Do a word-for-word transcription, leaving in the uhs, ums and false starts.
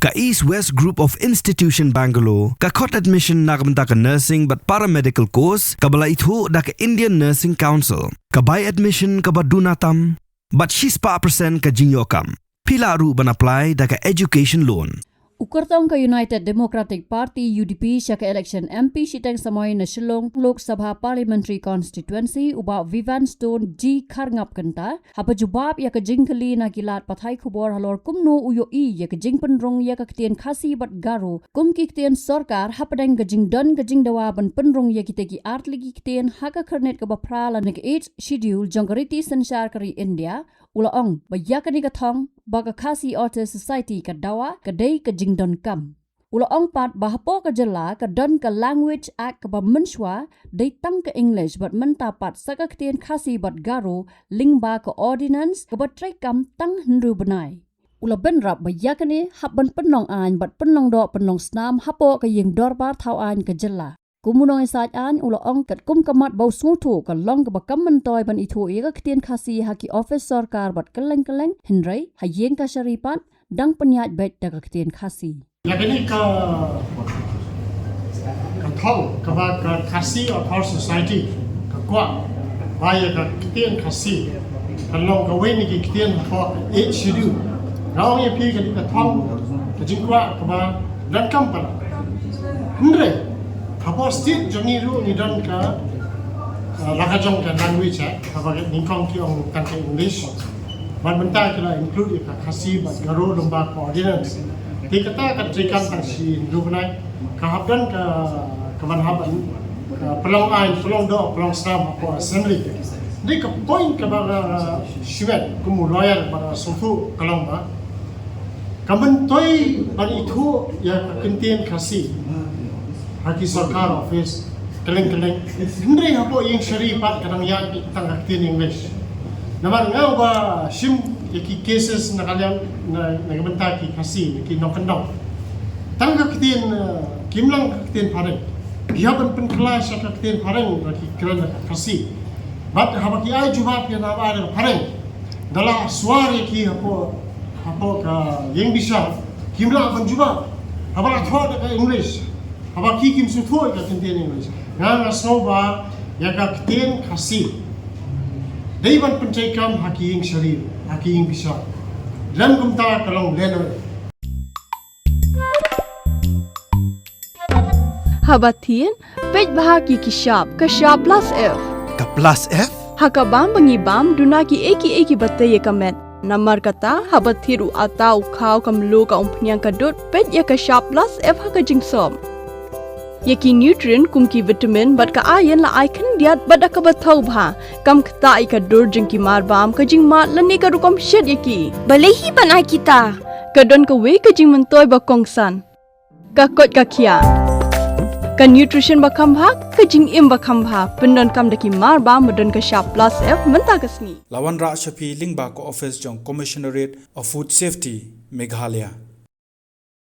Ka East West Group of Institution Bangalore ka khot admission na ka bynta ka nursing bad paramedical course kaba la ithuh da ka Indian Nursing Council. Ka bai admission kaba duna tam bad shispah percent ka jingïoh kam. Phi lah ruh ban apply da ka education loan. U kyrtong ka United Democratic Party, U D P, sha ka election M P shiteng samoi na Shillong Lok Sabha Parliamentary Constituency, u Bah Vivian Stone G Kharngap Kynta, haba jubab ïa ka jingkylli na ki lad pathai khubor halor kumno u ïohi ïa ka jingpynrung ïa ka ktien Khasi bad Garo kum ki ktien sorkar hapdeng ka jingdon ka jingdawa ban pynrung ïa kita ki artylli ki ktien ha ka khyrnit kaba phra lane ka Eighth Schedule jong ka riti synshar ka ri India, u la ong ba ïa kane ka thong ba ka Khasi Authors Society ka dawa ka dei ka jingdonkam. U la ong pat ba hapoh ka jylla ka don ka Language Act kaba mynshuwa dei tang ka English bad mynta pat sa ka ktien Khasi bad Garo lyngba ka ordinance kaba treikam tang hynriew bnai. U la bynrap ba ïa kane hap ban pynlong aiñ bad pynlong doh pynlong snam hapoh ka ïing dorbar thaw aiñ ka jylla. Kum u nongïasaid aiñ u la ong katkum ka mat ba u sngewthuh ka long kaba kam myntoi ban ithuh ïa ka ktien Khasi ha ki office sorkar bad kylleng kylleng, hynrei ha ïing kashari pat dang pynïaid beit da ka ktien Khasi. Ïa kane ka, ka thong kaba ka Khasi Author Society ka kwah ba ïa ka ktien Khasi kan long kawei na ki ktien hapoh Eighth Schedule. Nga ong ïa phi kane ka thong ka jingkwah kaba donkam palat. Hynrei hapoh state jong ngi ruh ngi don ka, uh, la ka jong ka language, eh, kaba nyngkong ki ong tang ka English. Bad mynta ki la include ïa ka Khasi bad Garo lyngba ka ordinance. Te kata ka treikam tang shi hynriew bnai. Ka hap don ka, ka ban hap ban, uh, pynlong aiñ, pynlong doh, pynlong snam hapoh assembly. Dei ka point kaba nga, uh, shimet kum u lawyer ba nga sngewthuh ka long ba ka myntoi ban ithuh ïa ka ktien Khasi ha ki sorkar office kylleng kylleng. Hynrei hapoh ïing shari pat ka dang ïaid tang ka ktien English. Namar nga uba shim ïa ki cases na ka liang na, na ka bynta ki Khasi, na ki nongkyndong. Tang ka ktien, eh, kim lang ka ktien phareng. Ki hap ban pynkylla sha ka ktien phareng ba ki kren da ka Khasi. Bad haba ki ai jubab ïa na ba da ka phareng, da la swar ïa ki hapoh, hapoh ka ïing bishar, kim lah ban jubab. Haba la thoh da ka English, haba ki kim sngewthuh ïa ka ktien English. Nga nga sngew ba ïa ka ktien Khasi dei ban pyntreikam ha ki ïing shari, ha ki ïing bishar. Lem kumta ka long lehnoh. Haba thied, peit bha ki ki shap, ka shap plus F. Ka plus F? Ha ka bam ba ngi bam, duna kiei kiei kiba tei ïa ka met. Namar kata, haba thied u atta, u khaw, ka mluh, ka umphniang, ka dud, peit ïa ka shap plus F ha ka jingsop. Ïa ki nutrient kum ki vitamin bad ka iron la ai khyndiat bad da kaba thaw bha. Kam ktah ïa ka dur jong ki mar bam, ka jingmad lane ka rukom shet ïa ki. Balei hi ban ai kita? Ka don kawei ka jingmyntoi ba kongsan. Ka koit ka khiah. Ka nutrition ba kham bha, ka jingim ba kham bha, pyndonkam da ki mar bam ba don ka shap plus F mynta ka sngi. La wanrah sha phi lyngba ka office jong Commissionerate of Food Safety, Meghalaya.